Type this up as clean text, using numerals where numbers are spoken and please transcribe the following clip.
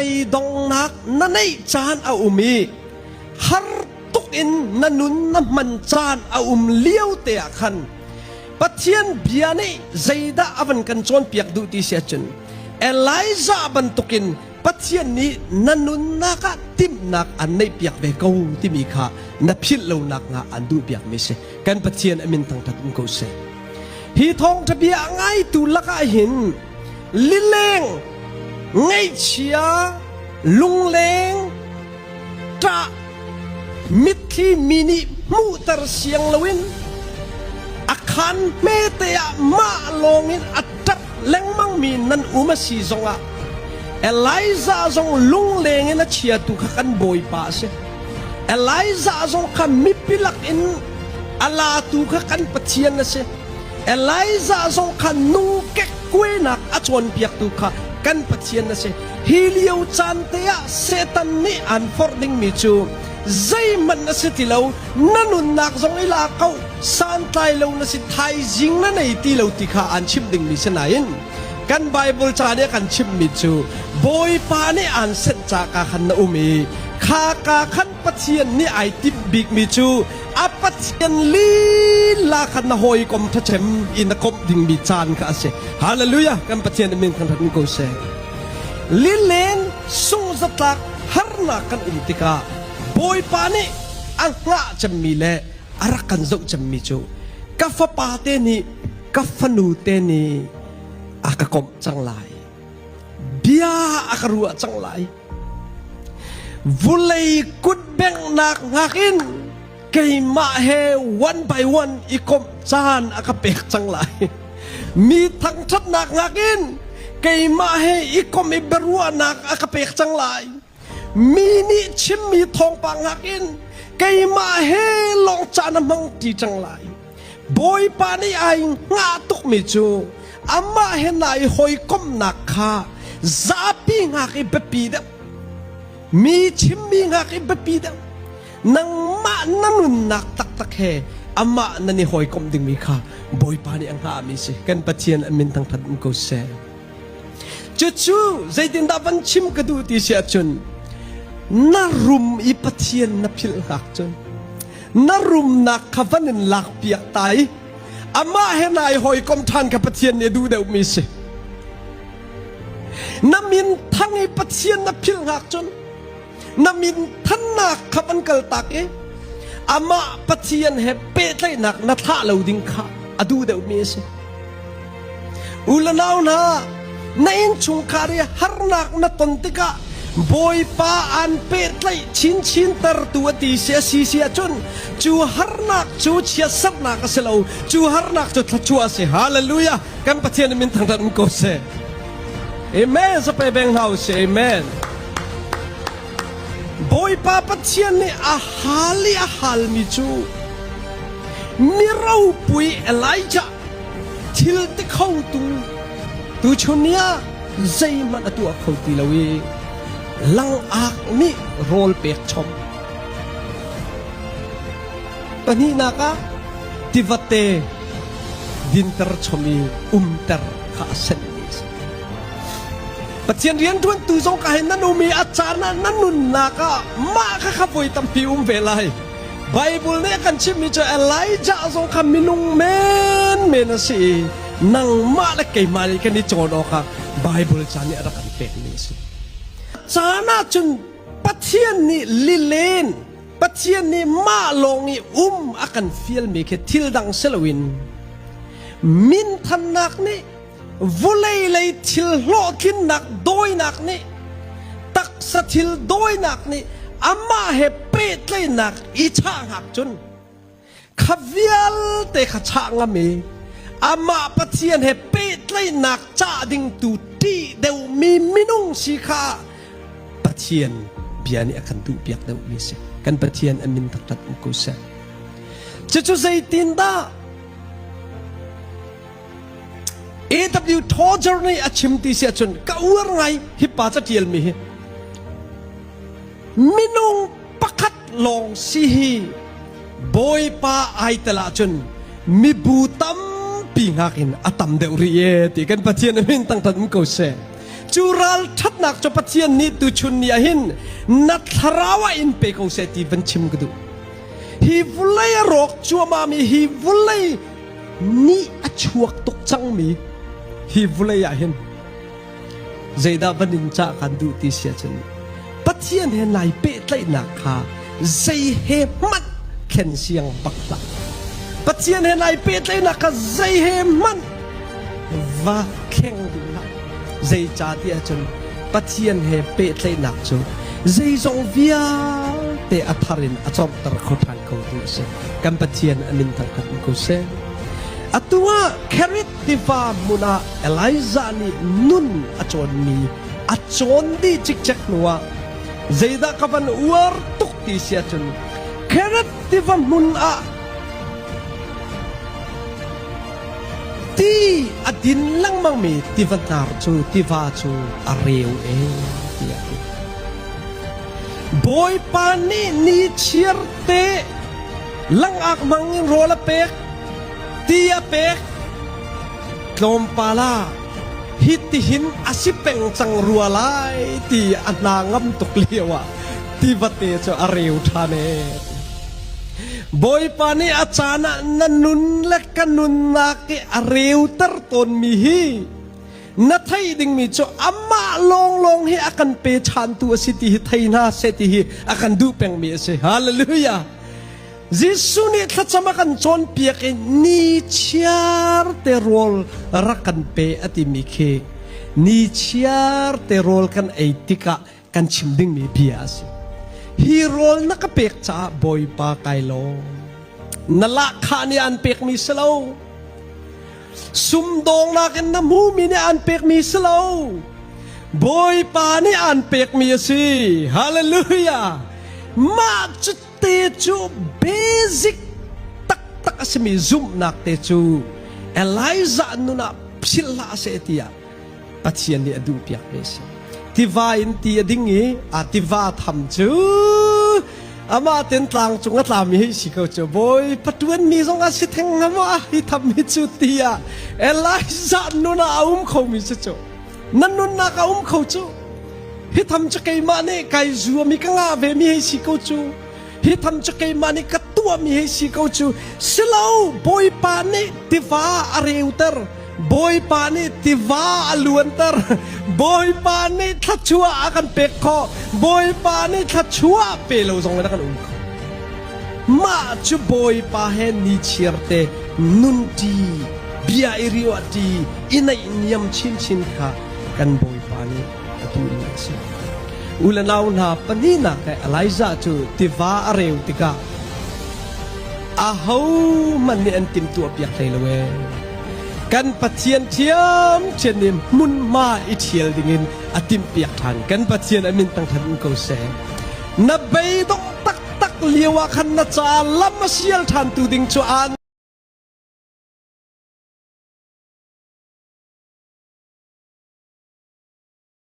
Hnabei-donghnak na neih caan a um i har tuk in na nun na hman caan a um lio te ah khan Pathian bia nih zeidah a van kan cawnpiak duh ti si ahcun Elijah bantukin Pathian nih na nunnak ah timhnak an neihpiak ve ko timi kha na philh lonak hnga an duhpiakmi si. Kan Pathian a min thangṭhat um ko seh. Hi thawngṭha bia a ngaitu lakah hin lileng, ngaihchia, lungleng, ṭah, mitthli mi nih hmuhter siang loin a khaan hmete ah mah lawngin a ṭap lengmangmi nan um a si zongah Elijah zong lungleng in a chiatu kha kan Bawipa a si. Elijah zong kha mipi lakin a latu kha kan Pathian a si. Elijah zong kha nung kekkuainak a cawnpiaktu kha kan Pathian a si. Hi lio caan te ah Satan nih aan forh dingmi cu zeihmanh na si ti lo, na nunnak zong i la ko, santlai lo na si, thaizing na nei ti lo ti kha aan chimh dingmi si nain kan Bible ca nih a kan chimhmi cu Bawipa nih aan senh ca ka khan na um i kha ka khan Pathian nih ai timh bikmi cu a Pathian lila khan na hawikom ṭhachem i na komh dingmi caan kha a si. Hallelujah! Kan Pathian min kan rat ko seh. Lileng sungzatlak harnak kan um tikah Bawipa nih a hngah cemmi le a rak kan zoh cemmi cu ka fapa te nih ka fanu te nih a ka komh cang lai. Bia a ka ruah cang lai. Vulei kut benghnak hngak in keimah he one by one i komh caan a ka pek cang lai. Mi thangṭhatnak hngak in keimah he i komh i biaruahnak a ka pek cang lai. Mi nih chimmi thawngpang hngak in keimah he lawng caan a hmang ṭi cang lai. Bawipa nih ai hngah tukmi cu amah he nai hawikomhnak kha zapi hngak i biapi deuh mi chimmi hngak i biapi deuh nangmah na nunnak taktak he amah nan i hawikomh dingmi kha Bawipa nih a hngahmi si kan Pathian a min thangthat um ko seh cucu zeitindah van chim ka duh ti si ahcun na rum i Pathian na philh hngak cun na rumnak kha van in lakpiak ta i amah he nai hawikom ṭhan kha Pathian nih a duh deuhmi si. Na min thang i Pathian na philh hngak cun na min thannak kha van kaltak i amah Pathian he pehtlaihnak na thlah lo ding kha a duh deuhmi a si. U le nau hna, na innchungkhar i harnak na ton tikah Bawipa aan pehtlaih chinchin tertu a ti si a si si ahcun cu harnak cu chiatserhnak a si lo, cu harnak cu thluachuah a si. Hallelujah! Kan Pathian min thangṭhat um ko seh. Amen. Zape beng hna u sih. Amen. Bawipa Pathian nih a hal i a halmi cu mi ropui Elijah thil ti khotu tuchun ni ah zeihmanh a tuah kho ti lo i langak nih rawl pek chom. Pahnihnak ah tivate dinter chom i umter kha a senmi a si. Pathian rianṭuantu zong ka hin nan um i a caan ah na nunnak ah mah kha kha voi tampi um ve lai. Bible nih a kan chimhmi cu Elijah zong kha minung menmen a si i nangmah le keimah nih kan i cawn awkah Bible ca nih a rak kan pekmi a si. Caan ahcun Pathian nih lilen, Pathian nih mah lawng i um a kan fialmi khi thil dang si loin minthannak nih vulei lei thil hlawhtlinnak dawinak nih taksa thil dawinak nih amah he pehtlaihnak i chah hngak cun kha vialte kha chah ngam i amah Pathian he pehtlaihnak cah ding tu ṭih deuhmi minung si kha Pathian bia nih a kan duhpiak deuhmi a si. Kan Pathian a min taktak um ko seh. Cucu zeitindah A.W. Tozer nih a chim ti si ahcun ka uar ngai hi pa ca ṭialmi hi. Minung pakhat lawng si hi Bawipa ai tel ahcun mibu tampi ngak in a tam deuh rih e ti kan Pathian a min tangtan um ko seh. Cu ralṭhatnak cu Pathian nih tuchun ni ah hin na thlarau ah in pe ko seh ti van chim ka duh. Hi vulei a rawk cuahmahmi hi vulei nih a chuak tuk cangmi hi vulei ah hin zeidah van in cah kan duh ti si ahcun Pathian he nai pehtlaihnak kha zei he hmanh thlen siang bak hlah. Pathian he nai pehtlaihnak kha zei he hmanh va thleng duh hlah. Zeicahtiah ahcun Pathian he pehtlaihnak cu zeizong vialte a thar in a corhter kho ṭhan khotu a si. Kan Pathian a min thangṭhat in ko seh. Atu ah Kherith tiva hmun ah Elijah nih nun a cawnmi a cawn dih cikcek hnuah zeidah ka van uar tuk ti si ahcun Kherith tiva hmun ah ti a din lengmangmi tiva hnar cu tiva cu a reu e tiah a ti. Bawipa nih ni chiar te langak hmang in rawl a pek, ti a pek, tlawmpal ah hitihin a si peng cang rua lai ti a hna ngam tuk lio ah tivate cu a reu ṭhan ee. Bawipa nih a caan ah na nun le ka nunnak i a reuter tawnmi hi na theih dingmi cu amah lawnglawng hi a kan pe ṭhantu a si ti hi thei hna seh ti hi a kan duh pengmi a si. Hallelujah! Jesuh nih thlacam a kan cawnpiak i ni chiar te rawl rak kan pe a timi khi ni chiar te rawl kan ei tikah kan chim dingmi bia a si. Hi rawl na ka pek caah Bawipa kai lawm. Na lahkhah nih an pekmi si lo. Sumdawngnak in na hmumi nih an pekmi si lo. Bawipa nih an pekmi a si. Hallelujah! Mah cu te cu basic taktak a simi zumhnak te cu Elijah nun ah philh hlah seh tiah Pathian nih a duhpiakmi a si. Tiva in ti a ding i a tiva tham cu amah ten tlang cung a tlami hei si ko cu bawi patuan mi zong a si theng hnga maw hi tham hi cu tiah Elijah nun ah a um khomi si cu na nunnak a um kho cu hi tham cu keimah nih kai zuam i ka ngah ve mi hei si ko cu hi tham cu keimah nih ka tuahmi hei si ko cu silo bawipa nih tiva a reuter bawipa nih tiva a luanter bawipa nih thluachuah a kan pek khawh bawipa nih thluachuah pe lo zong in a kan um kho mah cu bawipa he ni chiar te nunṭi bia i riuah ṭi i naihniam chinchin kha kan bawipa nih a duhmi a si. U le nau hna pahnihnak he Elijah cu tiva a reu tikah ahohmanh nih an timhtuahpiak hlei lo ee. Kan Pathian ṭhiamṭhiam nih hmunhma i ṭhial dingin a timhpiak ṭhan. Kan Pathian a min thangṭhat in ko seh. Na beidongh taktak lio ah khan na ca lam a sial ṭhantu ding cu aan.